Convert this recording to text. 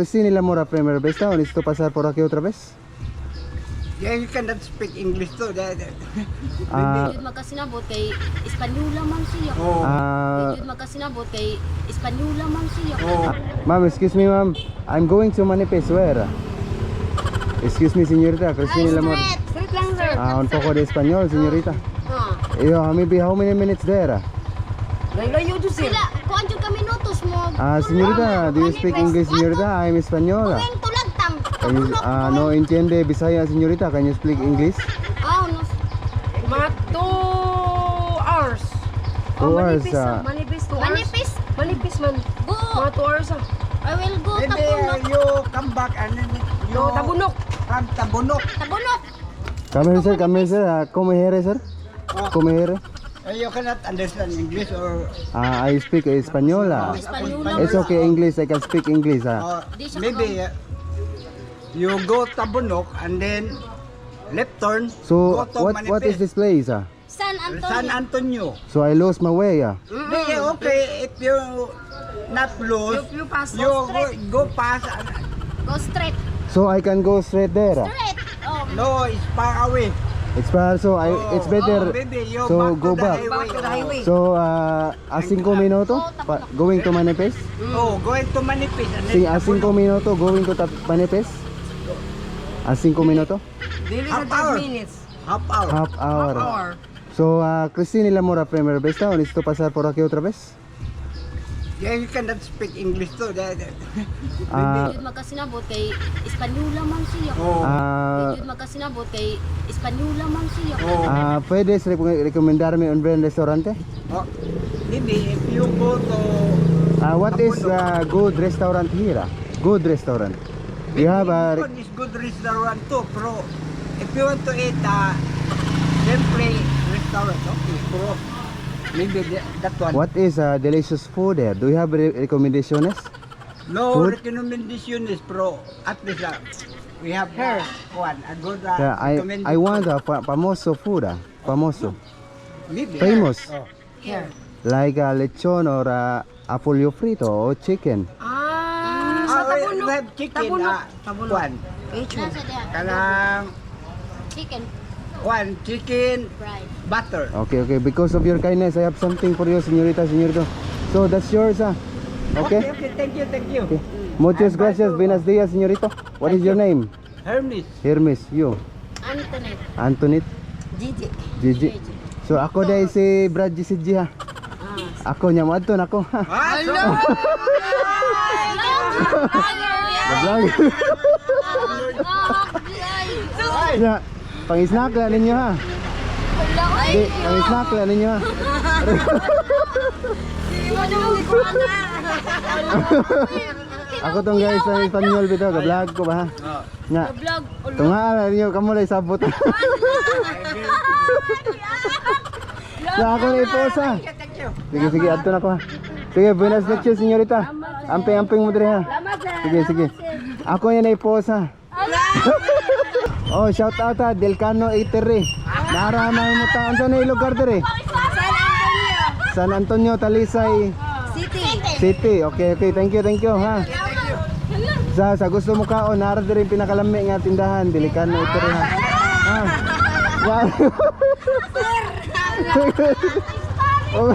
Cristina Lamora, primera vez, ¿o necesito pasar por aquí otra vez? Yeah, you cannot speak English too. Ah, Jud magkasinabot kay Espanyola man siya. Oh. ah, Jud magkasinabot kay Espanyola man siya. Oh. Ma'am, excuse me, ma'am. I'm going to Manipes. Where? Excuse me, señorita. Cristina Lamora. Straight lang, sir. Ah, un poco de español, señorita. Ah. Yo, maybe how many minutes there? Layo jud, sir. Sila, kuan jud kami minutos mo. Ah, señorita, do you speak English, señorita? I'm española. Going tulagtang. Can you, ah, no entiende Bisaya, señorita. Can you speak English? Ah, no. Mga 2 hours. 2 hours, Manipis, ah. ah. Manipis, 2 hours. Manipis. Manipis man. Go. Mga 2 hours ah. I will go Maybe Tabunok. You come back and then you No, Tabunok. From Tabunok. Tabunok. Come here, sir. Come here, sir. Ah, come here, sir. Come here. You cannot understand English or Ah, I speak Española. Espanyola. It's okay, English. I can speak English. Ah. Di siya maybe you go Tabunok and then left turn. So, go to what is Manipis. this place? Ah? San Antonio. San Antonio. So I lost my way. Ah. Yeah, okay, if you not lose, You pass. you go past. Go straight. So I can go straight there. Ah. Straight. Oh. No, it's far away. It's far, so I it's better. Oh, maybe you So back go to the back. highway. Back to the highway. So a 5 minuto pa, going to Manipes. Oh, going to Manipis and Si then a 5 minuto going to Manipes. A 5 minuto, Dili sa Half hour. 5 minutes. Half hour. Half hour. Hour. So Cristina Lamora, primera vez, ¿o necesito pasar por aquí otra vez? Yeah, you cannot speak English too. Ah, Jud magkasinabot kay Espanyola man siya. Oh. ah, Jud magkasinabot kay Espanyola man siya. Oh. ah, ¿puedes recomendarme un buen restaurante? Oh, maybe if you go to Ah, what is a good restaurant here? Ah? Good restaurant. You have a One is good restaurant too, pero if you want to eat simple restaurant, okay, pero maybe that one. What is a delicious food there? Do you have recommendations? No Food? recommendation is, pero at least we have here one a good Yeah, I want a famoso food, ah. Famoso. Maybe. Famous. Oh. Here. Like a lechon or a pollo frito or chicken. Ah, sa Ah, Tabunok. we have chicken, Tabunok. Tabunok. One. Lechon. Nasa diha. Kanang Chicken one chicken fried. Butter. Okay. Because of your kindness, I have something for you, señorita, señorito. So that's yours, ah. Okay? Okay, thank you, thank you. Okay. Muchas gracias. Buenos días, señorito. What is your name? Hermes. Hermes, you. Antoinette. Antoinette. Gigi. Gigi. So ako dahil si Brad GCG ha. Ako niya mo adto nako. Ah, so, The vlog. Ya, pang-snack lang ninyo ha. Di, pang-snack lang ninyo ha. Ako tong guys sa Espanyol bitaw, ga-vlog ko ba ha. Nya. Vlog. Tunga na ninyo kamo lay sabot. Sa ako na i-post ha. Sige, sige, adto na ko ha. Sige, buenas noches, señorita. Amping-amping mo dire ha. Sige, sige. Ako yan na i-post ha. Oh, shout out ha, Delcano 83. Naramay mo ta. Unsa na yung lugar dire? San Antonio. San Antonio, Talisay City. City. Okay. Thank you, thank you ha. Sa gusto mo kaon, nara dire yung pinakalami nga tindahan, Delicano 83 ha. Ha. Wow. Oh.